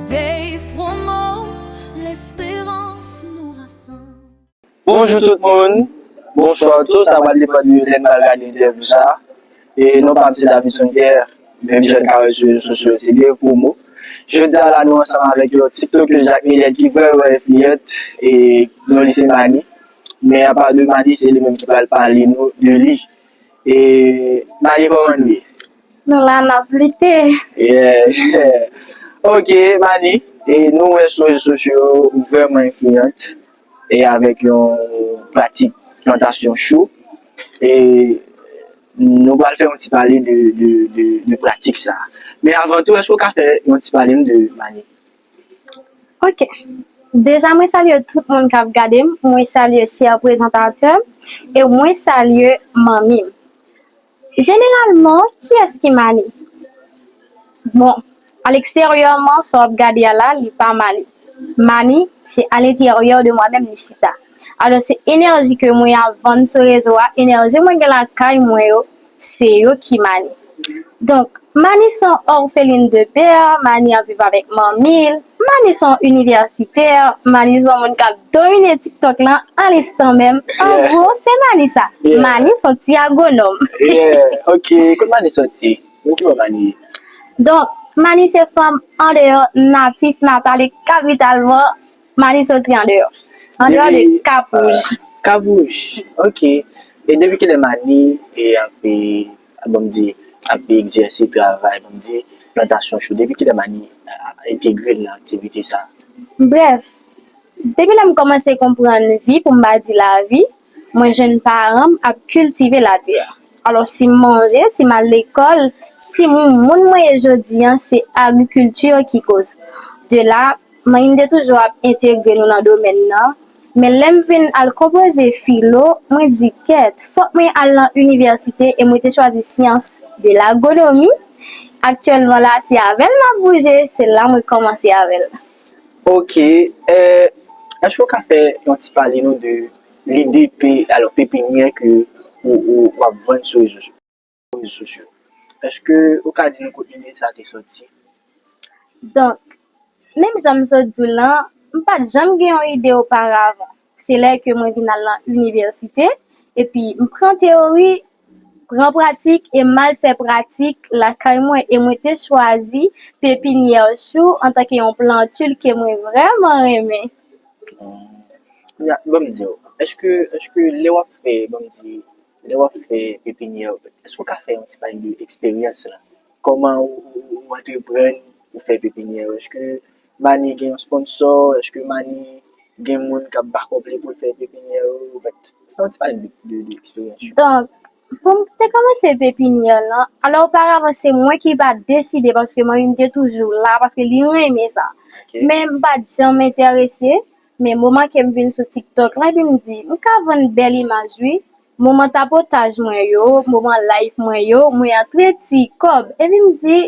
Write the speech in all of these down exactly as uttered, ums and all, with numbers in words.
Dave Promo, l'espérance nous rassemble. Bonjou tout moun, bonswa tou, sa pral depann de lè n pral gade entèvyou sa. E non pa m se Davidson Guerre, menm jan n ka wè sou rezo sosyo se Dave Promo. Jodi a la nou ansanm avèk yon TikTokeuse ak millennial ki vrèman enfliyant, e non li se Mani. Men apa de Mani, se li menm ki pral pale nou de li. E Mani, kòman nou ye? Nou la n ap lite. Yeah. Ok, Mani, e nou wè sou rezo sosyo ou vrèman enfliyant e avèk yon pratik plantasyon chou. E nou pral fè yon ti pale de, de, de, de pratik sa. Men avan tou, èske w ka fè yon ti pale nou de Mani? Ok. Deja, mwen salye tout moun k ap gade m. Mwen salye chè prezantatè m. E mwen salye manmi m. Jeneralman, kiyès ki Mani? Bon, aleksteryèman, sa w ap gade a la, li pa Mani. Mani, se alenteryè de mwa menm li chita. Alò, se enèji ke mwen ap vann sou rezo a, enèji mwen gen lakay mwen yo, se yo ki Mani. Donk, Mani se yon orpheline de père, Mani ap viv avèk manmi l, Mani se yon inivèsitè, Mani se yon moun k ap domine TikTok lan a linstan menm. An gwo, se Mani sa. Mani se yon ti agwonòm. Yeah, ok, kot Mani soti? Nan ki bò Mani ye? Donk, Mani se fanm andeyò natif natal e kapital mwen. Mani soti andeyò. Andeyò de Kap Wouj. Kap Wouj, ok. E depi kilè Mani e ap, e, ban m di, ap egzèse travay, ban m di, plantasyon chou? Depi kilè Mani a, entegre l nan aktivite sa? Brèf, depi lè m kòmanse konprann vi, pou m pa di lavi, mwen jwenn paran m ap kiltive latè. Alò, si m manje, si m al lekòl, si m moun mwen ye jodi a, se agrikilti ki koz. De la, manmi m te toujou ap entegre nou nan domèn nan. Men lè m vin al konpoze filo, mwen di kèt, fòk mwen al nan inivèsite e mwen te chwazi syans de lagwonomi. Aktyèlman la, se avè l m ap bouje, se la mwen kòmanse avè l. Ok, eh, èske w ka fè yon ti pale nou de lide pe, alò, pepinyè ke ou, ou, w ap vann sou rezo, rezo sosyo? Èske ou ka di nou kot lide sa te soti? Donk, menm jan m sot di w lan, m pa t janm gen yon ide oparavan. Se lè ke mwen vin al nan inivèsite, epi m pran teyori, pran pratik e m al fè pratik lakay mwen e mwen te chwazi pepinyè chou antanke yon plantil ke mwen vrèman renmen. Kounye a, ban m di w, èske, èske lè w ap fè, ban m di, lè w ap fè pepinyè, èske w ka fè yon ti pale de eksperyans la? Kòman ou, ou, ou antreprann pou fè pepinyè? Èske Mani gen yon sponsò? Èske Mani gen moun k ap back up li pou l fè pepinyè yo? But, fè yon ti pale de, de, de eksperyans yo. Donk, pou m te kòmanse pepinyè lan, alò oparavan se mwen ki pa t deside paske manmi m te toujou la, paske li renmen sa. Men m pa t janm enterese, men moman ke m vin sou TikTok lan, epi m di, m ka vann bèl imaj wi. Moman tapotaj mwen yo, moman live mwen yo, mwen antre ti kòb. Epi m di,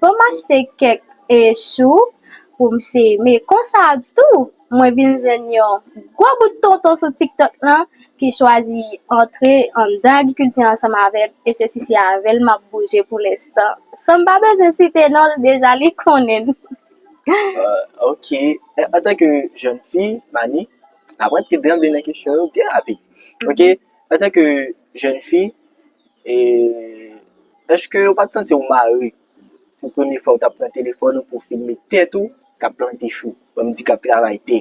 ban m achte kèk e chou pou m seme. Konsa tou, mwen vin jwenn yon gwo bout tonton sou TikTok lan ki chwazi antre anndan agrikilti ansanm avè m. E se si se avè l m ap bouje pou lenstan. San m pa bezwen site non l, deja li konnen l. Euh, ok. Antanke jèn fi, Mani, n ap rantre byen byen nan kesyon yo byen rapid. Ok. Antanke jèn fi, e, èske w pa t santi w mare pou premye fwa w t ap pran telefòn ou pou w filme tèt ou k ap plante chou, ban m di k ap travay tè?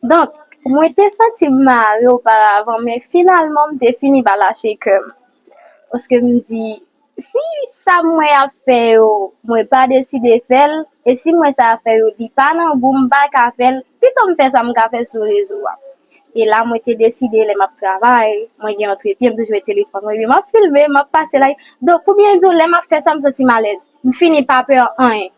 Donk, mwen te santi m mare oparavan, men finalman m te fini pa lache kè m. Paske m di, si sa mwen ap fè yo, mwen pa deside fè l, e si mwen sa fè yo, li pa nan gou m, m pa ka fè l, pito m fè sa m ka fè sou rezo a. E la mwen te deside lè m ap travay, mwen gen yon trepye, m toujou met telefòn mwen, epi m ap filme, m ap pase live. Donk, pou byen di w, lè m ap fè sa, m santi m alèz. M fini pa pè anyen.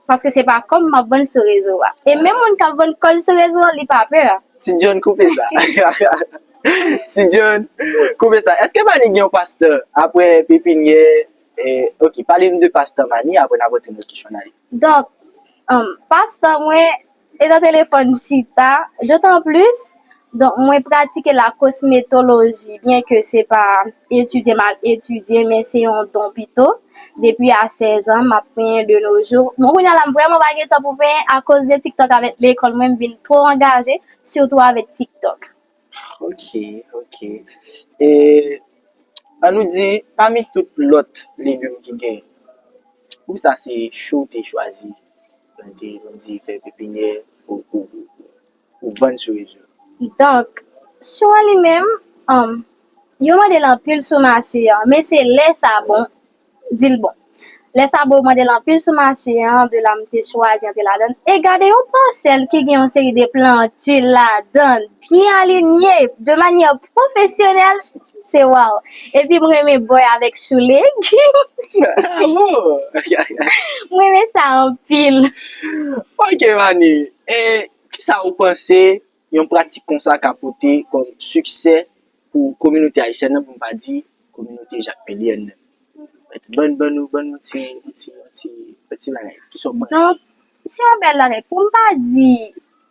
Paske se pa kò m m ap vann sou rezo a. E menm moun k ap vann kò l sou rezo a, li pa pè. Ti John, koupe sa. Ti John, koupe sa. Èske Mani gen yon pastan apre pepinyè? Eh, ok, pale nou de pastan Mani, apre n ap rantre nan kesyon n ale. Donk, um, pastan mwen, e nan telefòn m chita, dotan plis, Donk, mwen pratike la kosmetoloji, byen ke se pa etidye m al etidye, men se yon don pito. Depi a sèz an, m ap penyen de nos jours. Bon, kounye a la, m vrèman pa gen tan pou penyen akoz de TikTok avèk lekòl. Mwen, m vin twò angaje, sitou avèk TikTok. Ok, ok. E, ann nou di, pami tout lòt legim ki genyen, poukisa se chou w te chwazi plante, ann di, fè pepinyè pou, pou, pou vann sou rezo? Donk, chou an li menm, um, yo mande l anpil sou mache an, men se lè sa bon, di l bon. Lè sa bon, yo mande l anpil sou mache an, de la m te chwazi antre ladan l. E gade yon pasèl ki gen yon seri de planti ladan l, byen alinye, de manyè pwofesyonèl, se waw. Epi m renmen bòy avèk chou legim. Ah bon? M renmen sa anpil. Ok, Mani. E kisa ou panse yon pratik konsa ka pote kòm siksè pou kominote ayisyèn nan, pou m pa di kominote Jakmelyèn nan? Ban, ban nou, ban nou ti, ti, ti, ti bagay. Kisa w panse? Donk, se yon bèl bagay. Pou m pa di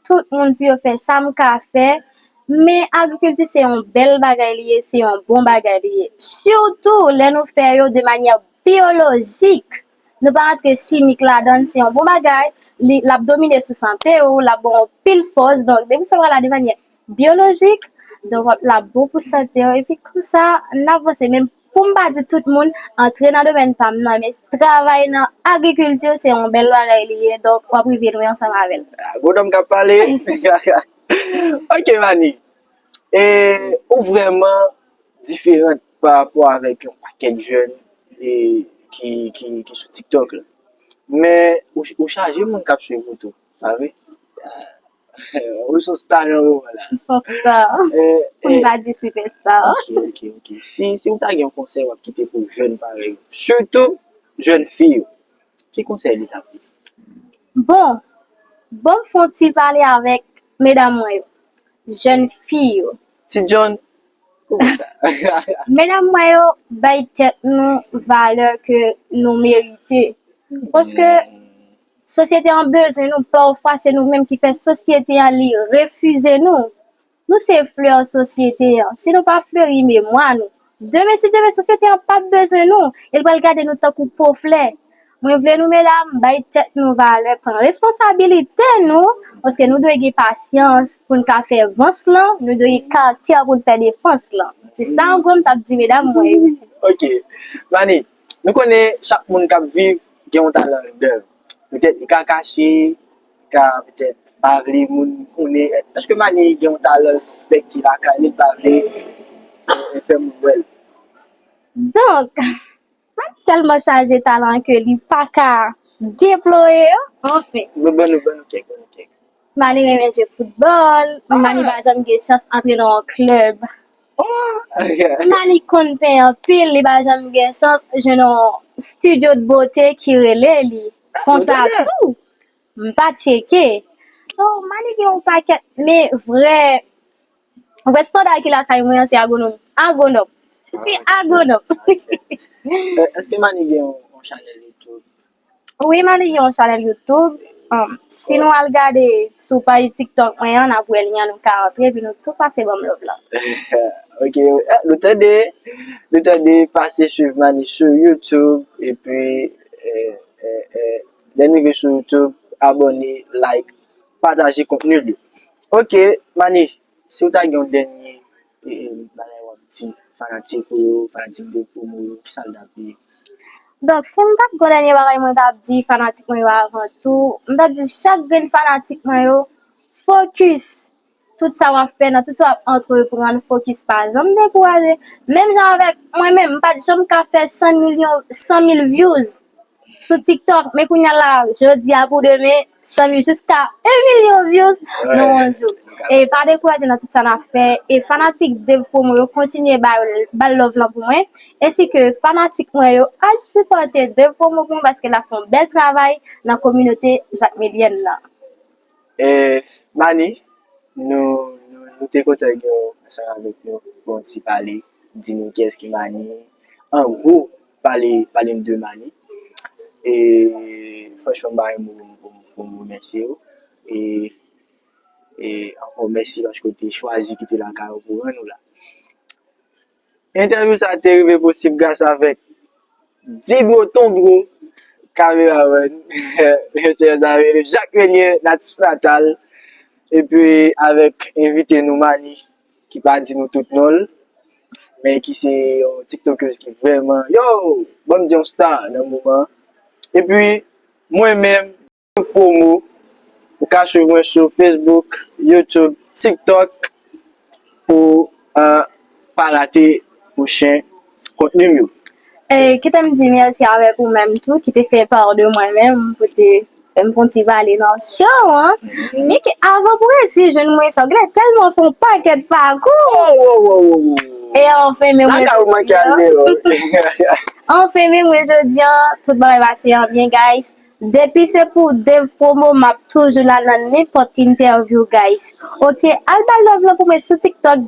tout moun pou yo fè sa m ka fè, men agrikilti se yon bèl bagay li ye, se yon bon bagay li ye. Sitou lè nou fè yo de manyè biyolojik. Nou pa rantre chimik ladan l, se yon bon bagay. Li, l ap domine sou sante w, l ap ba w anpil fòs. Donk, depi w fè bagay la de manyè biyolojik, donk, w ap, l ap bon pou sante w. Epi konsa, n ap vanse. Men pou m pa di tout moun, antre nan domèn pa m nan, men travay nan agrikilti, se yon bèl bagay li ye. Donk, w ap rive lwen ansanm avè l. Ah, gwo nonm k ap pale. Ok, Mani. E ou vrèman diferan pa rapò avèk yon pakèt jèn e, ki, ki, ki sou TikTok la. Men ou, ou chaje moun k ap swiv ou tou, pa vre? Ou se yon star nan moman la. M se yon star. Eh, Pou n eh, pa di superstar. Ok, ok, ok. Si, si ou ta gen yon konsèy w ap kite pou jèn parèy ou, sitou jèn fi yo, ki konsèy li t ap ye? Bon, bon, m fè yon ti pale avèk medam mwen yo, jèn fi yo. Ti John, kòman sa? Medam mwen yo, bay tèt nou valè ke nou merite. Paske sosyete an bezwen nou, pafwa se nou menm ki fè sosyete an li refize nou. Nou se flè sosyete an. Si nou pa fleri memwa nou, demen, si Dye vle, sosyete an p ap bezwen nou. E l pral gade nou tankou po flè. Mwen vle nou, medam, bay tèt nou valè, pran responsabilite nou, paske nou dwe gen pasyans pou n ka fè vans lan, nou dwe gen karaktè pou n fè defans lan. Se sa, an gwo, m t ap di medam mwen yo. Ok. Mani, nou konnen chak moun k ap viv gen yon talan anndan yo. Petèt li ka kache, li ka petèt pa vle moun konnen. Èske Mani gen yon talan l sispèk ki lakay li, l pa vle, eh, fè moun wè l? Donk, Mani tèlman chaje talan ke li pa ka deplore yo. Anfen. Bon, ban nou, ban nou kèk, ban nou kèk. Mani renmen jwe foutbòl, Mani pa janm gen chans antre nan yon klèb. Oh, ok. Mani konn penyen anpil, li pa janm gen chans jwenn yon studio de beauté ki rele li. Konsa tou, m pa tcheke. So, Mani gen yon pakèt, men vrè, vrè standard ki lakay mwen an se agwonòm. Agwonòm. Je suis agwonòm. Eh, èske Mani gen yon, yon chanèl YouTube? Wi, Mani gen yon chanèl YouTube. Um, si nou al gade sou paj TikTok mwen an, n ap wè lyen an, nou ka antre, epi nou tou pase ban m love lan. Ok, eh, nou tande, nou tande, pase swiv Mani sou YouTube, epi, eh, eh, eh, lè n rive sou YouTube, abòne, like, pataje kontni l yo. Ok, Mani, si w ta gen yon dènye, eh, eh, bagay w ap di fanatik ou yo, fanatik de Promo yo, kisa l t ap ye? Donk, si m t ap gon dènye bagay mwen t ap di fanatik mwen yo avan tou, m t ap di chak grenn fanatik mwen yo, fokis tout sa w ap fè, nan tout sa w ap antreprann, fokis, pa janm dekouraje. Menm jan avèk mwen menm, m pa t janm ka fè san milyon, san mil views sou TikTok, men kounye a la, jodi a pou demen, san mil jiska yon milyon views nan yon jou. E pa dekouraje nan tout sa n ap fè. E fanatik Dave Promo yo, kontinye ba, ba l love lan pou mwen. Ensi ke fanatik mwen yo, al sipòte Dave Promo pou mwen paske l ap fè yon bèl travay nan kominote jakmelyèn nan. Eh, Mani, nou, nou, nou te kontan gen w ansanm avèk nou pou yon ti pale, di nou kiyès ki Mani, an gwo, pale, pale n de Mani. E franchman, m pa gen mo pou m, pou m, pou m remèsye w. E, E ankò mèsi paske w te chwazi kite lakay ou pou rann ou la. Entèvyou sa a te rive posib gras avèk Didro Tonbro, kameramann, mes chers amis, Jacques Renier, natif natal, epi avèk envite nou Mani, ki pa di nou tout non l, men ki se yon TikTokèz ki vrèman, yo, ban m di yon star nan moman. Epi, mwen menm, Dev Promo, ou ka swiv mwen sou Facebook, YouTube, TikTok pou uh, pa rate pwochen kontni m yo. E kite m di mèsi avèk ou menm tou ki te fè pa de mwen menm pou te fè m fè yon ti pale nan show an. Men ke avan pou resi jwenn mwen sa, ou genlè tèlman fè yon pakèt pakou. E anfen men mwen jodi an, anfen men mwen jodi an, tout bagay pase an byen guys. Depi se pou Dev Promo, m ap toujou la nan nenpòt entèvyou guys. Ok, al ba love la pou mwen sou TikTok,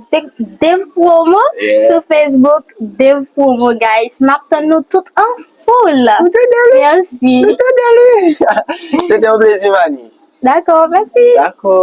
Dev Promo, sou Facebook, Dev Promo guys. M ap tann nou tout an foul. Mèsi. Se te yon plezi, Mani. Dakò, mèsi. Dakò.